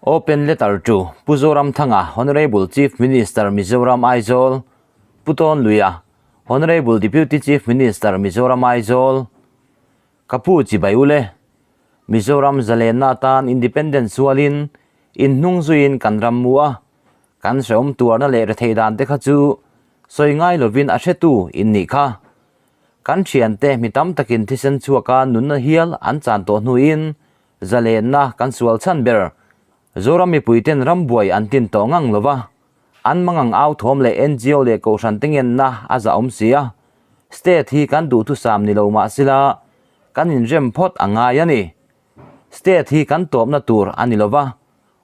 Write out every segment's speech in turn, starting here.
Open letter to Pu Zoramthanga, Honourable Chief Minister, Mizoram Aizawl, Pu Tawnluia, Honourable Deputy Chief Minister, Mizoram Aizawl, Ka pu chibai ule, Mizoram zalenna atan Independence sualin inhnung zuiin kan ram mu a, kan hrehawm tuarna leh rethei dan te kha chu sawi ngai lovin a hretu in nih kha. Kan thiante mi tam takin thisen chhuaka nunna hial an chan tawh hnuin Zalenna kan sual chhan ber. Zoram mipuiten rambuai an tin tawh ngang lo va, an mangang au thawm leh NGO leh kohhran te ngenna a zah awm si a. State hi kan duhthusam ni lo mah sila kan inrem phawt a ngai a ni. State hi kan tawpna tur a ni lo va,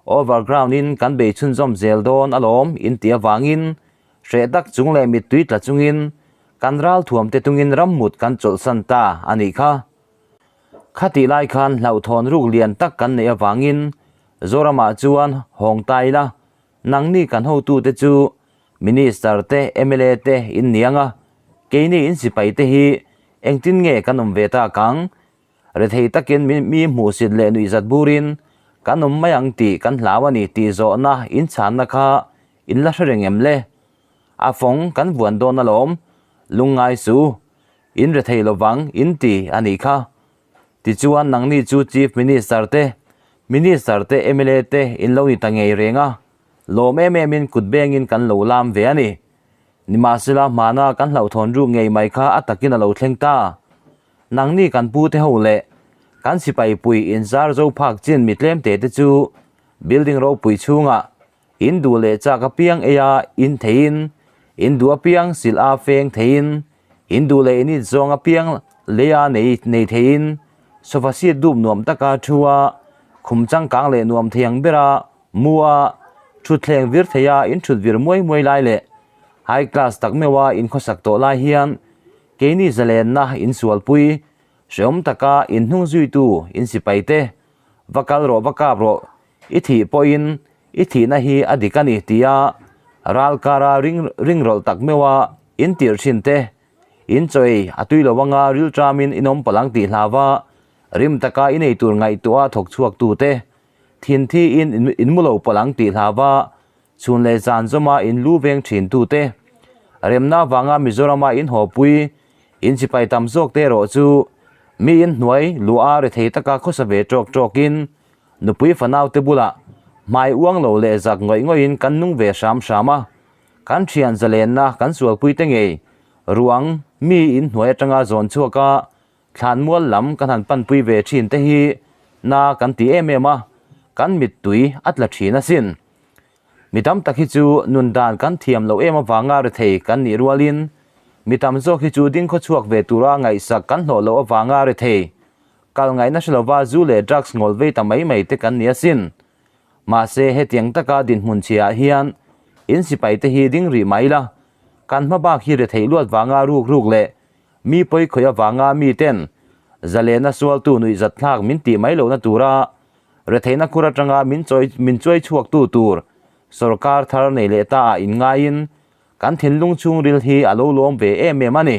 overground in kan bei chhunzawm zel dawn alawm in tih avangin hreh tak chung leh mittui tla chungin kan ralthuam te tungin rammut kan chawlhsan ta a nih kha. Khatih lai khan hlauhthawn ruk lian tak kan neih avangin Zoramah chuan hawng ta ila, nangni kan hotute chu Minister te, mla te in ni ang a, keini in sipai te hi engtin nge kan awm ve tak ang? Rethei takin mi hmuhsit leh nuihzat burin kan awm mai ang tih kan hlau a ni tih zawhna inchhanna kha in la hre reng em le? A fawng kan vuan dawn alawm, lungngai su. In rethei lovang in ti a nih kha. Tichuan nangni chu Chief Minister te, Minister te, mla te in lo ni ta ngei reng a, lawm em em in kut bengin kan lo lam ve a ni. Nimahsela hmana kan hlauhthawn ruk ngei mai kha a takin a lo thleng ta. Nangni kan pu te ho leh kan sipai pui in zar zo phak chin mi tlem te te chu building ropui chhungah In duh leh chak apiang eia in theiin, in duh apiang silh a feng theiin, in duh leh in it zawng apiang leia nei nei theiin, sofa seat dup nuam taka thu a, khum changkang leh nuam thei ang bera mu a, thutthleng vir theia in thut vir muai muai lai leh high class tak meuha in khawsak tawh lai hian keini zalenna in sualpui hrehawm taka in hnung zuitu in sipai te va kal rawh va kap rawh I thih pawhin i thihna hi a dik a ni tia ral kara ring ringrawlh tak meuha in tirh thin te, in chaw ei a tui lo anga ril tramin in awm palh ang tih hlauva rim taka i nei tur ngaihtuah thawk chhuak tu te, thin thi in in mu lo palh ang tih hlauva chhun leh zan zawma in lu veng thin tu te, remna vanga Mizorama in hawpui in sipai tam zawk te erawh chu mi in hnuai luah a rethei taka khawsa ve tawk tawkin Nupui fanaute bulah hmai uang lo leh zak ngawih ngawihin kan nung ve hram hram a, kan thian zalenna kan sualpuite ngei ruang mi in hnuai atanga zawn chhuak a, thlanmual lam kan han panpui ve thin te hi na kan ti em em a, kan mittui a tla thin asin. Mi tam tak hi chu nun dan kan thiam loh em avanga rethei kan nih rualin mi tam zawk hi chu dingkhaw chhuak ve tura ngaihsak kan hlawh loh avanga rethei Kal ngaihna hre lova zu leh drugs ngawl vei ta mai mai te kan ni asin. Mahse hetiang taka dinhmun chhiah hian in sipai te hi ding rih mai la, kan hma bak hi retheih luat vanga ruk ruk leh mi pawi khawih avanga mi ten zalena sualtu nuihzat thlak min tih mai lohna tura retheihna khur atanga min chawi min chuai chhuaktu tur sorkar thar nei leh ta ah inngaiin kan thinlung chhungril hi a lo lawm ve em em a ni.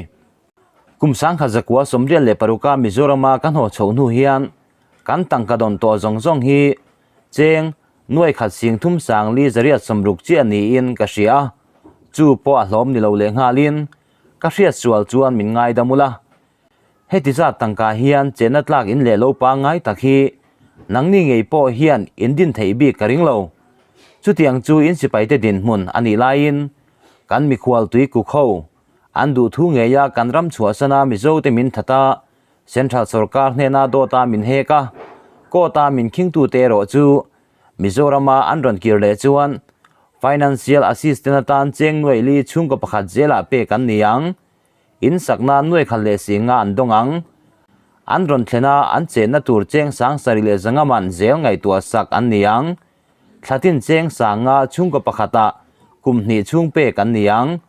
Kum sangkhat zakua 86a Mizorama ka hnawh chhoh hnu hian kan tangka dawn tawh zawng zawng hi cheng nuai khat sing thum sang li zariat sawmruk chiah niin ka hria a, chu pawh a hlawm ni lo leh nghalin ka hriat sual chuan min ngaidam ula. Heti zat tangka hian chenna tlak in leh lo pangngai tak hi nangni ngei pawh hian in din theih bik ka ring lo. Chutiang chu in sipaite dinhmun a nih laiin kan mikhual tui kuk ho An duh thu ngei a kan ram chhuahsana Mizote min that a, Central sorkar hnena dawta min hek a, court-a min khingtute erawh chu Mizorama an rawn kir leh chuan Financial Assistant atan cheng nuaih li chhungkaw pakhat zelah pek an ni ang. In sakna nuaih khat leh singa an dawng ang. An rawn thlen a, an chenna tur cheng sang sarih leh zanga man zel ngaihtuah sak an ni ang. Thlatin cheng sanga chhungkaw pakhatah kum hnih chhung pek an ni ang.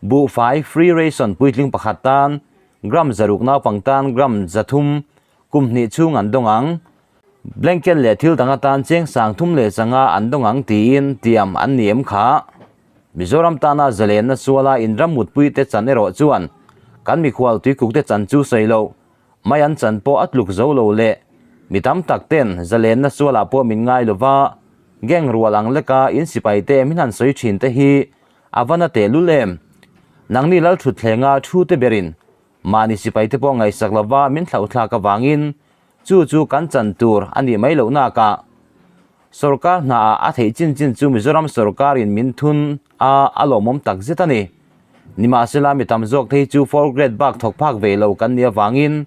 Buhfai free ration puitling pakhat tan gram zaruk naupang tan gram zathum kum hnih chhung an dawng ang. Blanket leh thil dang atan cheng sang thum leh zanga an dawng ang tiin tiam an ni em kha. Mizoram tana zalenna suala inram mutpui te chan erawh chuan kan mikhual tuikuk te chan chu sawi loh mai an chan pawh a tluk zo lo leh mi tam tak ten zalenna sualah pawh min ngai lova. Gang rual ang leka in sipai te min han sawi thin te hi a va na tehlul em? Nangni lal thutthlenga thu te berin mahni sipai te pawh ngaihsak lova min thlauhthlak avangin chu chu kan chan tur a nih mai loh nakah Sorkar hnaah a theih chin chin chu Mizoram sorkarin min thun a, a lawmawm tak zet a ni. Nimahsela mi tam zawk te hi chu four grade bak thawk phak ve lo kan nih avangin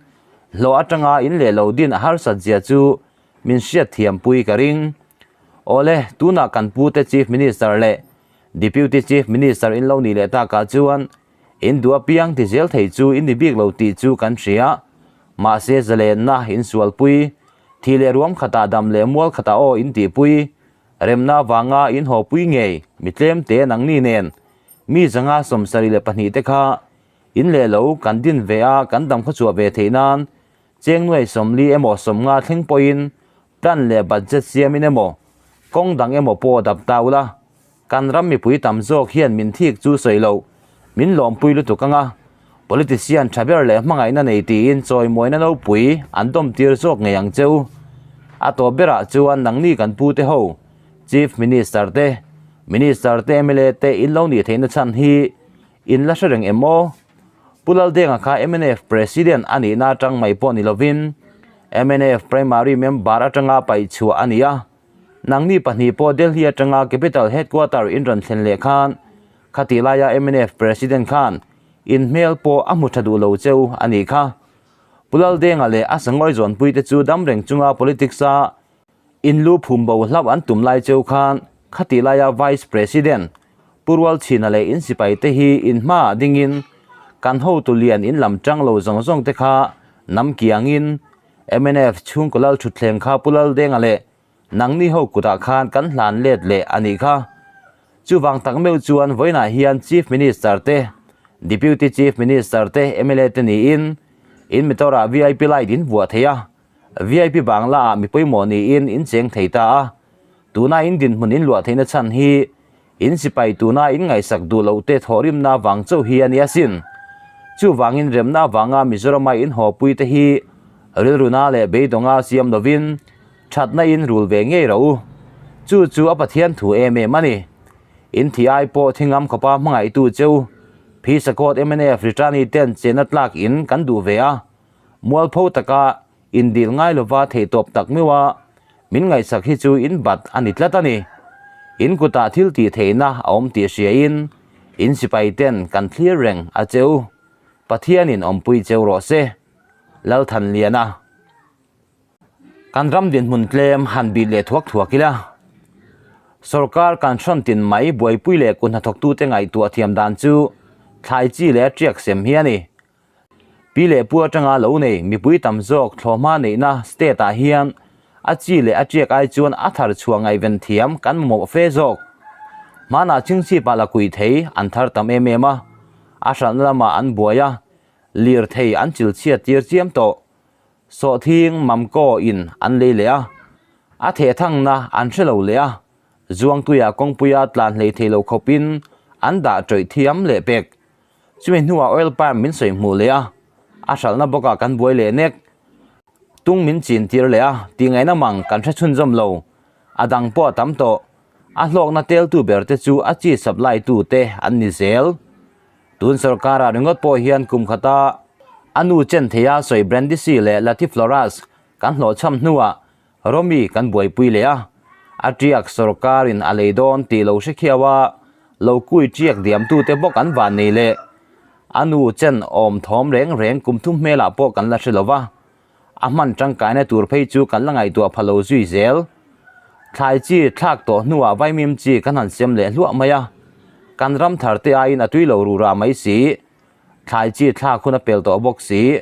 hlawh atanga in leh lo din a harsat zia chu min hriat thiam pui ka ring. Awle, tunah kan pute Chief Minister leh Deputy Chief Minister in lo nih leh takah chuan in duh apiang ti zel thei chu in ni bik lo tih chu kan hria. Mahse zalenna in sualpui, thi leh ruam khatah dam leh mual khatah aw in tihpui, remna avanga in hawpui ngei mi tlem te nangni nen mi 172 te kha in leh lo kan din ve a kan dam khawchhuah ve theih nan Cheng nuai 40 emaw 50 thleng pawhin plan leh budget siamin emaw kawng dang emaw pawh dap ta ula, kan ram mipui tam zawk hian min thik chu sawi loh, min lawmpui lutuk anga politician tha ber leh hmangaihna nei tiin chawimawina nopui an dawmtir zawk ngei ang cheu. A tawp berah chuan nangni kan pute ho, Chief Minister te, Minister te, mla te in lo nih theihna chhan hi in la hre reng em aw? Pu Laldenga kha mnf President a nihna atang mai pawh ni lovin mnf Primary Member atanga paih chhuah a ni a. Nangni pahnih pawh Delhi atanga Capital Headquarter in rawn thlen leh khan khati laia mnf President khan in hmel pawh a hmu tha duh lo cheu a nih kha. Pu Laldenga leh a sangawi zawnpuite chu dam reng chunga politics a In lu phum bo hlauh an tum lai cheu khan khati laia Vice President Pu Rualchhina leh in sipai te hi in hmaah dingin kan hotu lian in lam tang lo zawng zawng te kha nam kiangin mnf chhungkaw lal thutthleng kha Pu Laldenga leh nangni ho kutah khan kan hlan let leh a nih kha. Chuvang tak meuh chuan vawiinah hian Chief Minister te, Deputy Chief Minister te, mla te niin in motor-ah vip light in vuah thei a. Vip Bangla ah mi pawimawh niin in cheng thei ta a, tuna in dinhmun in luah theihna chhan hi in sipai tuna in ngaihsak duh loh te thawhrimna vang chauh hi a ni asin. Chuvangin remna avanga Mizorama in hawpui te hi rilruna leh beidawnga siam lovin thatna in rul ve ngei rawh u. Chu chu a Pathian thu em em a ni. In thi ai pawh thingam khawpa hmangaihtu cheu Phi Sakawt mnf Ritani ten chenna tlak in kan duh ve a. Mualpho taka indil ngai lova theihtawp tak meuh a, min ngaihsak hi chu in bat a ni tlat a ni. In kutah thil tih theihna a awm tih hriain in sipai ten kan thlir reng a cheu. Pathianin awmpui cheu rawh se. Lalthanliana. Kan ram dinhmun tlem han bih leh thuak thuak ila. Sorkar kan hrawn tin mai buaipui leh kut hnathawktute ngaihtuah thiam dan chu thlai chi leh tiak sem hi a ni. Pi leh pu atanga lo nei mipui tam zawk thlawhhma neihna state ah hian a chi leh a tiak ai chuan a thar chhuah ngaihven thiam kan mamawh fe zawk. Hmanah chingchhip ah la kui thei an thar tam em em a, a hralhna lamah an buai a, lirthei an chil chhiat tir chiam tawh. Sawhthing Mamco in an lei leh a, a thehthangna an hre lo leh a, Zuangtuia kawngpuia tlan hlei thei lo khawpin an dah tawih thiam leh pek. Chumi hnuah oil palm min sawi hmuh leh a, a hralhna bawkah kan buai leh nek. Tung min chin tir leh a, tihngaihna mang kan hre chhunzawm lo. A dang pawh a tam tawh. A hlawkna teltu ber te chu a chi supply tu te an ni zel. Tun sorkarah ringawt pawh hian kum khata a nu chen theia sawi Brandisi leh Latifloras kan hlawhchham hnuah Romi kan buaipui leh a, a tiak sorkarin a lei dawn tih lo hre khiau a, lo kui tiak diamtute bawk an van nei leh. A nu chen awm thawm reng reng kum thum hmelah pawh kan la hre lo va, a hman tangkaina tur phei chu kan la ngaihtuah pha lo zui zel. Thlai chi thlak tawh hnuah vaimim chi kan han sem leh hluah mai a, kan ram thar te aiin a tui lo rura mai si. Thlai chi thlak hun a pel tawh bawk si.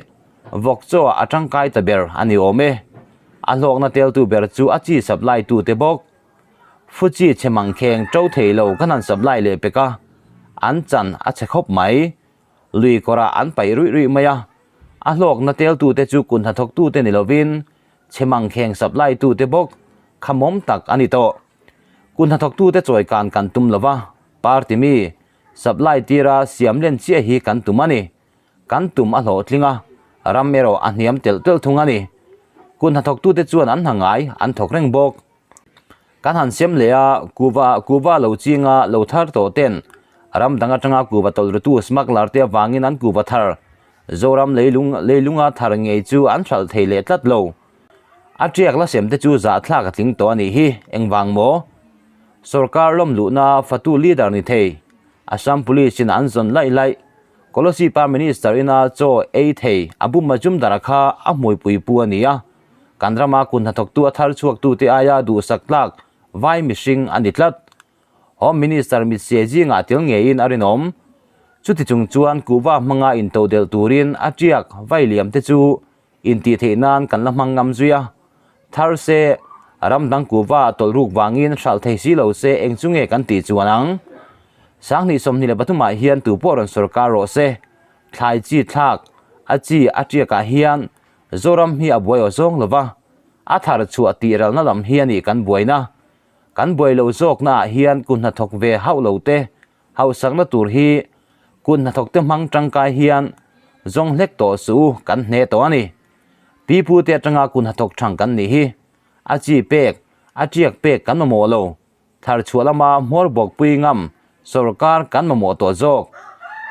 Vawk chaw a tangkai ta ber a ni awm e. A hlawkna teltu ber chu a chi supply tu te bawk. Fu chi chhe mangkheng to thei lo kan han supply leh pek a, an chan a chhe khawp mai. Lui kawrah an paih ruih ruih mai a. A hlawkna teltu te chu kun hnathawktu te ni lovin chhe mangkheng supply tu te bawk khamawm tak a ni tawh. Kun hnathawktu te chawikan kan tum lova, party mi Supply tira siam len chiah hi kan tum a ni. Kan tum a hlawhtling a, ram erawh a hniam telh telh thung a ni. Kut hnathawktute chuan an hna ngai an thawk reng bawk. Kan han sem leh a, kuhva kuhva lo chinga lo thar tawh ten ram dang atanga kuhva tawlh rutu smuggler te avangin an kuhva thar Zoram leilung leilunga thar ngei chu an hralh thei leh tlat lo. A tiak la sem te chu zahthlak a tling tawh a nih hi, engvang maw? Sorkar lawm luhna fatu leader ni thei, Assam Police in an zawn laih laih, Kolosipa Minister ina chaw ei thei Abu Majumdar-a kha a hmuipui pu a ni a, kan rama kun hnathawktu a thar chhuaktute aia duhsak tlak vai mihring a ni tlat. Home Minister mitse zingah tel ngeiin a rinawm. Chuti chung chuan kuhva hmanga intodelh turin a tiak vai liam te chu intih theih nan kan la hmang ngam zui a. Thar se, ram dang kuhva tawlh ruk vangin hralh thei si lo se eng chu nge kan tih chuan ang? Sanghnih 23 ah hian tu pawh rawn sorkar rawh se, thlai chi thlak, a chi a tiakah hian Zoram hi a buai aw zawng lo va, a thar chhuah tih ralna lam hi a ni kan buaina. Kan buai lo zawkna ah hian kun hnathawk ve hauh lo te, hausakna tur hi kun hnathawk te hmang tangkai hian zawng hlek tawh suh u kan hne tawh a ni. Pi pu te atanga kun hnathawk thang kan nih hi. A chi pek, a tiak pek kan mamawh lo. Thar chhuah lama hmawr bawk pui ngam sorkar kan mamawh tawh zawk.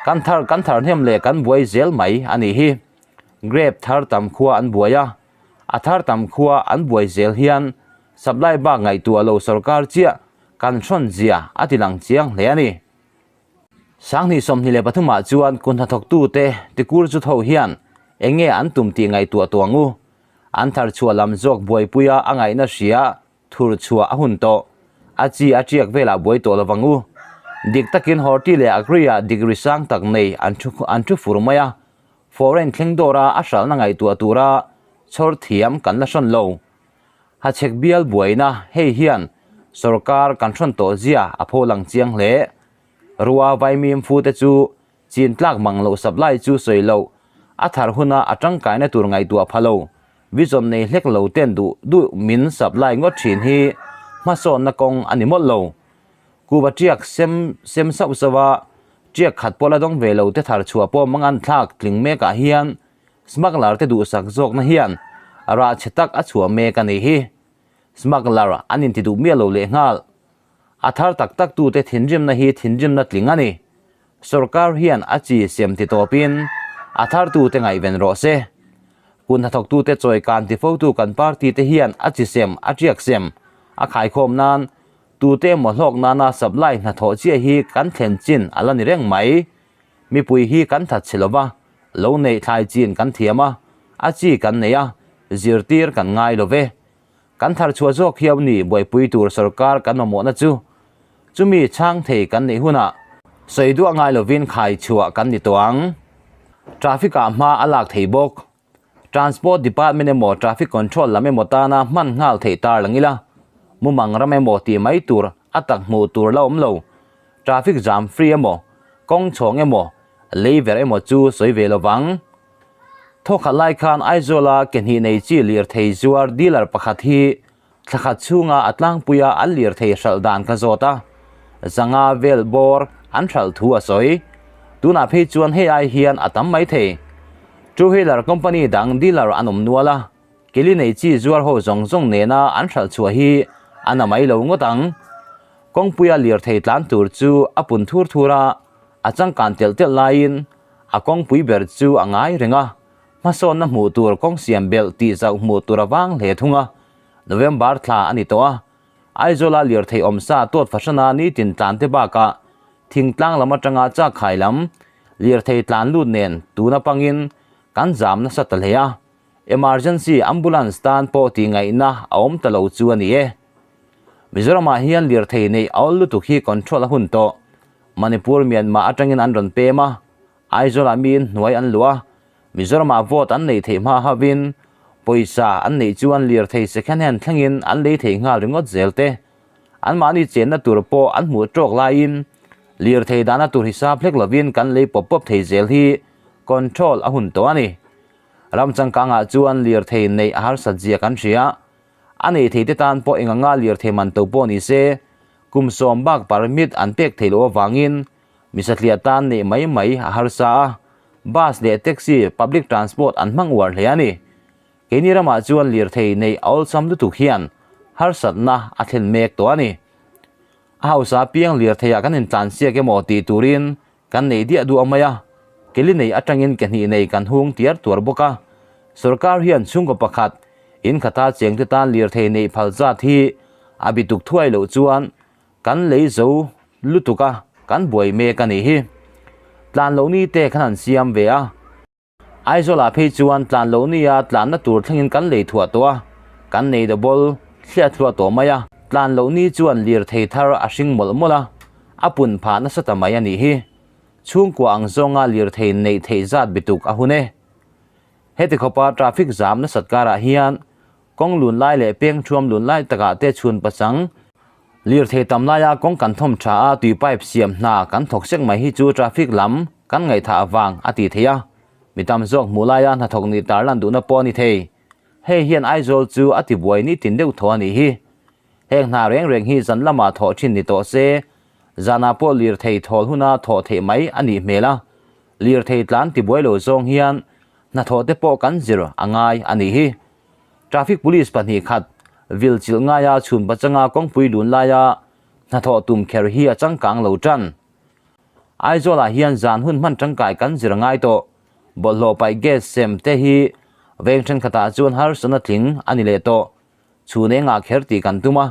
Kan thar kan thar hnem leh kan buai zel mai a nih hi. Grape thar tam khua an buai a, a thar tam khua an buai zel hian supply bak ngaihtuah lo sorkar chiah kan hrawn zia a ti lang chiang hle a ni. Sanghnih 23 ah chuan kun hnathawktute tikur chu tho hian eng nge an tum tih ngaihtuah tawh ang u. An thar chhuah lam zawk buaipuia a ngaihna hria thur chhuah a hun tawh. A chi a tiak velah buai tawh lovang u. Dik takin Horti leh Agri-ah degree sang tak nei an thu an thu fur mai a. Foreign thleng dawra a hralhna ngaihtuah tura chhawr thiam kan la hrawn lo. Hachhek bial buaina hei hian sorkar kan hrawn tawh zia a pho lang chiang hle. Rua vaimim fu te chu chin tlak mang loh supply chu sawi loh a thar huna a tangkaina tur ngaihtuah pha lo. Vision nei hlek lo ten duh duh min supply ngawt thin hi hmasawnna kawng a ni mawlh lo. Kuva tiak sem sem sauh sauh a, tiak khat pawh la dawng ve lo te thar chhuah pawh mangan thlak tling mekah hian smuggler te duhsak zawkna hian rah chhe tak a chhuah mek a nih hi. Smuggler an inti duh miah lo lehnghal. A thar tak tak tute thinrimna hi thinrimna tling a ni. Sorkar hian a chi sem ti tawpin a thartute ngaihven rawh se. Kun hnathawktute chawi kan ti fotu kan party te hian a chi sem, a tiak sem, a khaikhawm nan, tute emaw hlawk nana supply hnathawh chiah hi kan thlen chin a la ni reng mai. Mipui hi kan that chhe lova, lo neih thlai chin kan thiam a, a chi kan nei a, zirtir kan ngai lo ve. Kan thar chhuah zawk hiau ni buaipui tur sorkar kan mamawhna chu chumi chhang thei kan neih hunah sawi duah ngai lovin khai chhuah kan ni tawh ang. Traffic ah hma a lak thei bawk. Transport Department emaw Traffic Control lam emaw tana hman nghal theih tar lang ila mumang ram emaw tih mai tur a tak hmuh tur la awm lo. Traffic jam free emaw kawng chhawng emaw lei ver emaw chu sawi ve lovang. Thawkhat lai khan Aizawla ke hnih nei chi lirthei zuar dealer pakhat hi thla khat chhunga a tlangpuia an lirthei hralh dan ka zawt a, zanga vel bawr an hralh thu a sawi. Tunah phei chuan hei ai hian a tam mai thei. Two wheeler company dang dealer an awm nual a, keli nei chi zuar ho zawng zawng nena an hralh chhuah hi a na mai lo ngawt ang. Kawngpuia lirthei tlan tur chu a pun thur thur a, a changkan telh telh laiin A kawngpui ber chu a ngai reng a, hmasawnna hmuh tur kawng siam belh tih zauh hmuh tur a vang hle thung a. November thla a ni tawh a, Aizawla lirthei awmsa tawt fahrana nitin tlan te bakah thingtlang lam atanga chakkhai lam lirthei tlan lut nen tuna pangin kan zam nasa ta hle a, emergency ambulance tan pawh tih ngaihna a awm ta lo chu a ni e. Mizoramah hian lirthei neih a awl lutuk hi control a hun tawh. Manipur, Myanmar atangin an rawn pem a, Aizawlah miin hnuai an luh a, Mizoramah vote an neih theih hma hovin pawisa an neih chuan lirthei second hand thlengin an lei thei nghal ringawt zel te. Anmahni chenna tur pawh an hmuh tawk laiin lirthei dahna tur hisap hlek lovin kan lei pawp pawp thei zel hi control a hun tawh a ni. Ram changkangah chuan lirthei neih a harsat zia kan hria. A nei thei te tan pawh eng anga lirthei man to pawh ni se, kum sawm bak permit an pek theih loh avangin mi satliah tan neih mai mai a harsa a, bus leh taxi, public transport an hmang uar hle a ni. Keini ramah chuan lirthei neih a awlsam lutuk hian harsatna a thlen mek tawh a ni. A hausa piang lirtheiah kan intlansiak emaw tih turin kan nei diah duah mai a, keli nei atangin ke hnih nei kan hung tiar tuar bawk a. Sorkar hian chhungkaw pakhat in khata chengte tan lirthei neih phal zat hi a bituk thuai loh chuan kan lei zo lutuk a, kan buai mek a nih hi. Tlan loh ni te khan an siam ve a. Aizawlah phei chuan tlan loh nia tlanna tur thlengin kan lei thuah tawh a, kan nei double thliah thluah tawh mai a. Tlan loh ni chuan lirthei thar a hring mawlh mawlh a, a pun phah nasa ta mai a nih hi. Chhungkua ang zawnga lirthei neih theih zat bituk a hun e. Heti khawpa traffic zam nasat karah hian Kawng lun lai leh peng thuam lun lai takah te chhun pachang lirthei tam laia kawng kan thawm tha a, tui pipe siam hna kan thawk sek mai hi chu traffic lam kan ngaihthah avang a ti thei a, mi tam zawk hmuh laia hnathawk nih tarlan duhna pawh a ni thei. Hei hian Aizawl chu a tibuai nitin deuh tho a nih hi. Heng hna reng reng hi zan lamah thawh thin ni tawh se, zanah pawh lirthei thawl huna thawh theih mai a nih hmel a, lirthei tlan tibuai lo zawng hian hnathawh te pawh kan zir a ngai a nih hi. Traffic Police 2 khat vil chilh ngaia chhun pachanga kawngpui lun laia hnathawh tum kher hi a changkang lo tan. Aizawlah hian zan hun hman tangkai kan zir ngai tawh. Bawlhhlawh paih gas sem te hi veng thenkhatah chuan harsatna tling a ni leh tawh. Chhun engah kher tih kan tum a,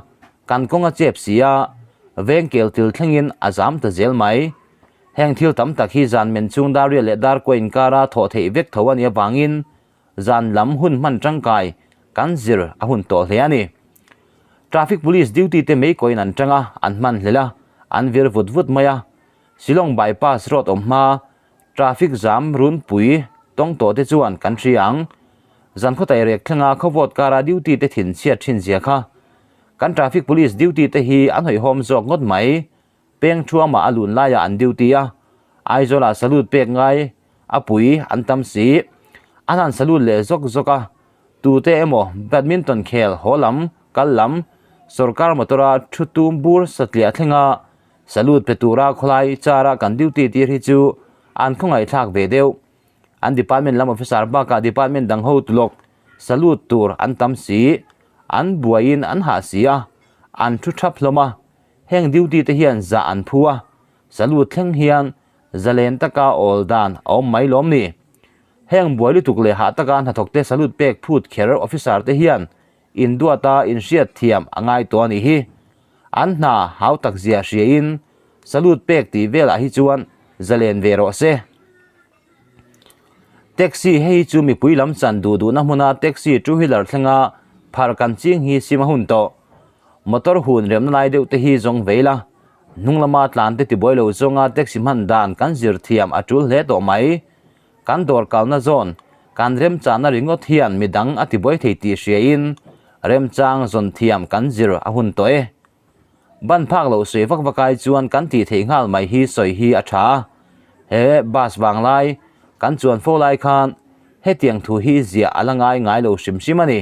kan kawng a chep si a, veng kel til thlengin a zam ta zel mai. Heng thil tam tak hi zan men chung dar riat leh dar kuah inkara thawh theih vek tho a nih avangin zan lam hun hman tangkai kan zir a hun tawh hle a ni. Traffic Police duty te mei kawiin an tang a, an hman hlel a, an vir vut vut mai a. Shillong Bypass road awm hma Traffic jam runpui tawng tawh te chuan kan hria ang. Zan khawtai rek thlenga khawvawt kara duty te thin chhiat thin zia kha. Kan traffic police duty te hi an hawihhawm zawk ngawt mai. Peng thuama a lun laiah an duty a, Aizawlah salute pek ngai a pui an tam si. An han salute leh zawk zawk a, tute emaw badminton khel haw lam, kal lam, sorkar motor-a thu tum bur satliah thlenga Salute pe tura khawlai chara kan duty tir hi chu an khawngaihthlak ve deuh. An department lam officer bakah department dang ho tulawk salute tur an tam si, an buaiin an hah si a, an thu thap hlawm a. Heng duty te hian zah an phu a, salute thleng hian zalen taka awl dan a awm mai lawm ni. Heng buai lutuk leh hah taka hnathawk te salute pek phut kher officer te hian induata inhriat thiam a ngai tawh a nih hi. An hna hau tak zia hriain salute pek tih velah hi chuan zalen ve rawh se. Taxi hei chu mipui lam chan duh duhna hmuna taxi two wheeler thlenga phar kan ching hi sim a hun tawh. Motor hun remna lai deuh te hi zawng vei la, hnung lama tlan te tibuai lo zawnga taxi hman dan kan zir thiam a tul hle tawh mai. Kan dawr kalna zawn, kan remchahna ringawt hian midang a tibuai thei tih hriain remchang zawn thiam kan zir a hun tawh e. Ban phak loh sawi vak vak ai chuan kan tih theih nghal mai hi sawi hi a tha a. He bus vanglai kan chuan fo lai khan hetiang thu hi ziah a la ngai ngai lo hrim hrim a ni.